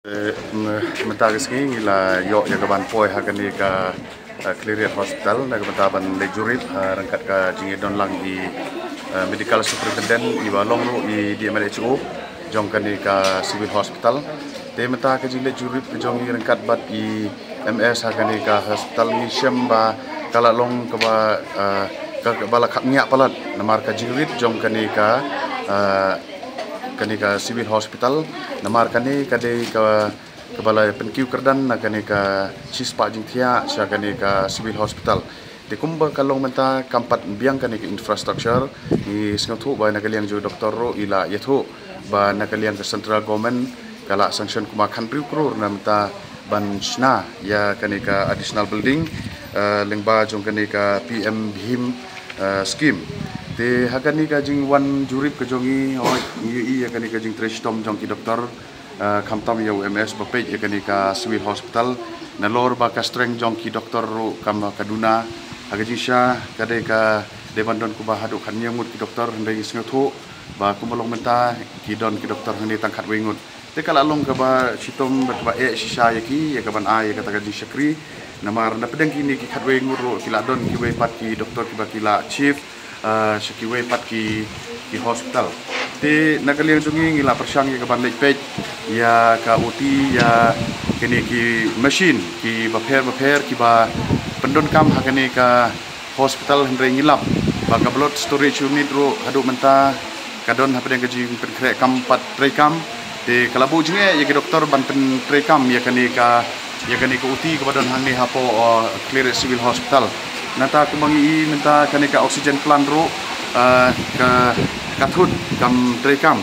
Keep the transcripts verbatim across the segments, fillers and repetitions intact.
Eh, m- mynta ka sngi ngi la ïoh ïa ka ban poi ha kane ka, eh, Khliehriat Hospital na ka bynta ban leit jurip, eh, ryngkat ka jingïadon lang i, eh, Medical Superintendent i ba long ruh i D M H O jong kane ka Civil Hospital. Te mynta ka jingleit jurip ka jong ngi ryngkat bad i M S ha kane ka hospital ngi shem ba ka la long kaba, eh, ka, kaba la khapngiah palat namar ka jingrit jong kane ka, eh, kane ka Civil Hospital. Namar kane ka dei ka, kaba la pynkiew kyrdan na kane ka shispah jingthiah sha kane ka Civil Hospital. Te kumba ka long mynta kam pat biang kane ka infrastructure, ngi sngewthuh ba na ka liang jong doktor ruh i la ïathuh ba na ka liang ka central government ka la sanction kumba khathynriew klur na mynta ban shna ïa kane ka additional building, eh, lyngba jong kane ka P M BHIM, eh, scheme. Te ha kane ka jingwan jurip ka jong ngi, hooid, ngi ïohi ïa kane ka jingtrei shitom jong ki doktor, eh, khamtam ïa u M S ba peit ïa kane ka Civil Hospital. Nalor ba ka strength jong ki doktor ruh kam ka duna. Ha ka jingshisha ka dei ka dei ban don kumba haduh khathynñiew ngut ki doktor, hynrei ngi sngewthuh ba kumba long mynta ki don ki doktor hangne tang khatwei ngut. Te ka la long kaba shitom bad kaba eh shisha ïa ki ïa ka ban ai ïa kata ka jingshakri. Namar na pdeng kine ki khatwei ngut ruh ki la don kiwei pat ki doktor kiba ki la shift, eh, sha kiwei pat ki, ki hospital. Te na ka liang jong ngi ngi la pyrshang ïa ka ban leit peit ïa ka O T, ïa kine ki machine kiba pher bapher kiba pyndonkam ha kane ka hospital, hynrei ngi lap ba ka blood storage unit ruh haduh mynta ka don hapdeng ka jingpynkhreh kam pat treikam. Te ka la buh jingeh ïa ki doktor ban pyntreikam ïa kane ka, ïa kane ka O T kaba don hangne hapoh, uh, Khliehriat Civil Hospital. Nangta kumba ngi i mynta kane ka oxygen plant ruh, uh, ka, ka thut kam treikam.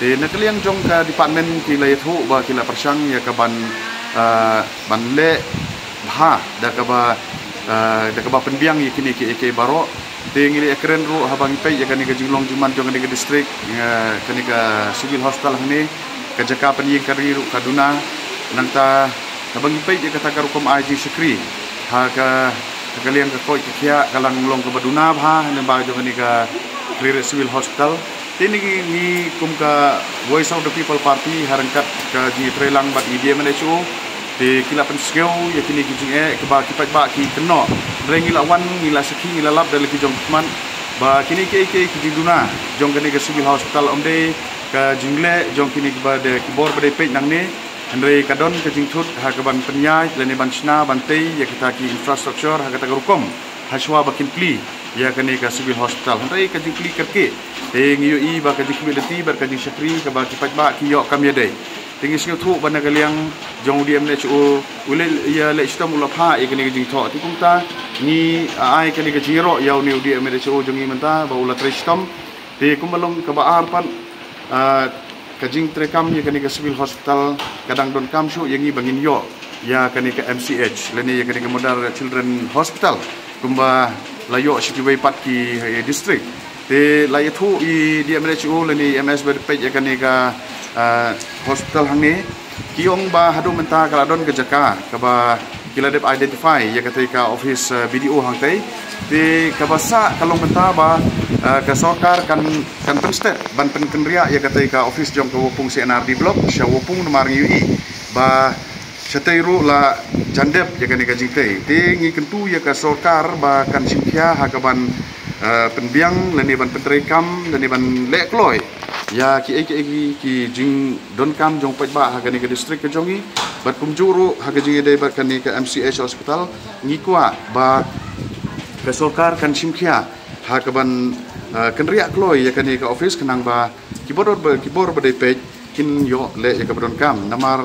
Te na ka liang jong ka department ki la ïathuh ba ki la pyrshang ïa ka ban, uh, ban leh bha da kaba, uh, da kaba pynbiang ïa kine kiei kiei baroh. Te ngi la ïakren ruh haba ngi peit ïa kane ka jinglong jingman jong kane ka district, eh, kane ka Civil Hospital hangne, ka jaka pynïeng ka ri ruh ka duna. Nangta haba ngi peit ïa kata ka rukom ai jingshakri ha ka, ha ka liang ka koit ka khiah ka la long kaba duna bha lyngba jong kane ka Khliehriat Civil Hospital. Te ngi, ngi kum ka Voice of the People Party ha ryngkat ka jingïatreilang bad i D M H O, te ki la pynsngew ïa kine ki jingeh kiba ki paidbah ki kynnoh. Hynrei ngi la wan, ngi la sakhi, ngi la lap da la ki jong ki khmat ba kine kiei kiei ki jingduna jong kane ka Civil Hospital ym dei ka jingleh jong kine kiba dei ki bor ba dei peit nangne. Hynrei ka don ka jingthut ha ka ban pynïaid lane ban shna ban tei ïa kita ki infrastructure ha kata ka rukom hashwa ba kin plie ïa kane ka Civil Hospital. Hynrei ka jingplie kyrkieh, te ngi ïohi ba ka jingkhmih lynti bad ka jingshakri kaba ki paidbah ki ïoh kam ïadei. Te ngi sngewthuh ba na ka liang jong u D M H O u leh ïa leh shitom u la phah ïa kane ka jingthoh. Te kumta ngi ai kane ka jingïaroh ïa une u D M H O jong ngi mynta ba u la trei shitom. Te kumba long kaba ar pat, ah, ka jingtreikam ïa kane ka Civil Hospital ka dang donkam shuh ïa ngi ba ngin ïoh ïa kane ka M C H lane ïa kane ka Mother Children Hospital kumba la ïoh sha kiwei pat ki, eh, district. Te la ïathuh i D M H O lane i M S ba dei peit ïa kane ka, ah, hospital hangne. Ki ong ba haduh mynta ka la don ka jaka kaba ki la dep identify ïa katei ka office, eh, B D O hangtei. Te kaba sah ka long mynta ba, eh, ka sorkar kan, kan pynstet ban pynkynriah ïa katei ka office jong ka Wapung C and R D Block sha Wapung namar ngi ïohi ba shatei ruh la jan dep ïa kane ka jingtei. Te ngi kyntu ïa ka sorkar ba kan shim khia ha ka ban, eh, pynbiang lane ban pyntreikam lane ban leh kloi ïa kiei kiei ki, ki jingdonkam jong paidbah ha kane ka district ka jong ngi. Bad kumjuh ruh ha ka jingïadei bad kane ka M C H hospital, ngi kwah ba ka sorkar kan shim khia ha ka ban, eh, kynriah kloi ïa kane ka office khnang ba ki bor ba, ki bor ba dei peit kin ïoh leh ïa kaba donkam. Namar,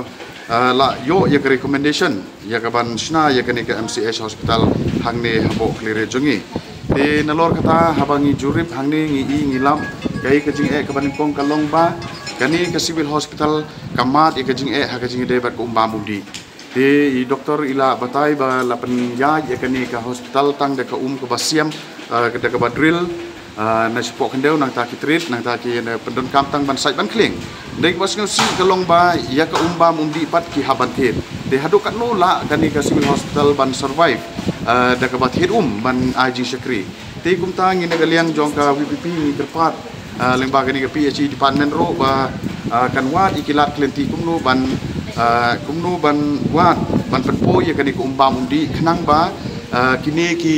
eh, la ïoh ïa ka recommendation ïa ka ban shna ïa kane ka M C H hospital hangne hapoh Khliehriat jong ngi. Te nalor kata haba ngi jurip hangne ngi i ngi lap, kaei ka jingeh kaba nyngkong ka long ba kane ka Civil Hospital ka mad ïa ka jingeh ha ka jingïadei bad ka um bam um dih. Te i doktor i la batai ba la pynïaid ïa kane ka hospital tang da ka um kaba siam, eh, da kaba drill, eh, na shapoh khyndew nangta ki treat, nangta ki, eh, pyndonkam tang ban sait ban khlieng. Dei kaba sngewsih ka long ba ïa ka um bam um dih pat ki hap ban thied. Te haduh katno lah kane ka Civil Hospital ban survive, eh, da kaba thied um ban ai jingshakri. Te kumta ngi na ka liang jong ka V P P ngi kyrpad, ah, lyngba kane ka P H E department ruh ba, ah, kan wad ïa ki lad ki lynti kumno ban, Uh, kumno ban wan ban pynpoi ïa kane ka um bam um dih khnang ba uh, kine ki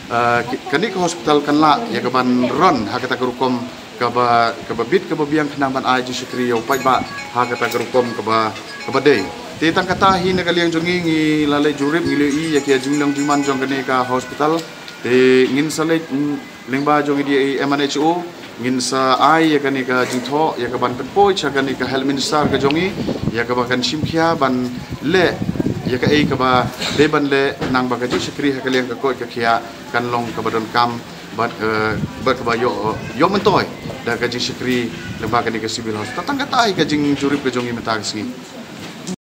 uh, kane ka hospital kan lah ïa ka ban run ha kata ka rukom kaba kaba bit kaba biang khnang ban ai jingshakri ïa u paidbah ha kata ka rukom kaba kaba dei. Te tang kata hi na ka liang jong ngi ngi la leit jurip ngi la ïohi ïa ki jinglong jingman jong kane ka hospital. Te ngin sa leit lyngba jong i D A M N H O ngin sa ai ïa kane ka jingthoh ïa ka ban pynpoi sha kane ka health minister ka jong i ïa kaba kan shim khia ban leh ïa kaei kaba dei ban leh nang ba ka jingshakri ha ka liang ka koit ka khiah kan long kaba donkam bad uh, bad kaba ïoh ïoh myntoi da ka jingshakri lyngba kane ka civil hospital. Tang kata hi ka jingjurip ka jong i mynta ka sngi.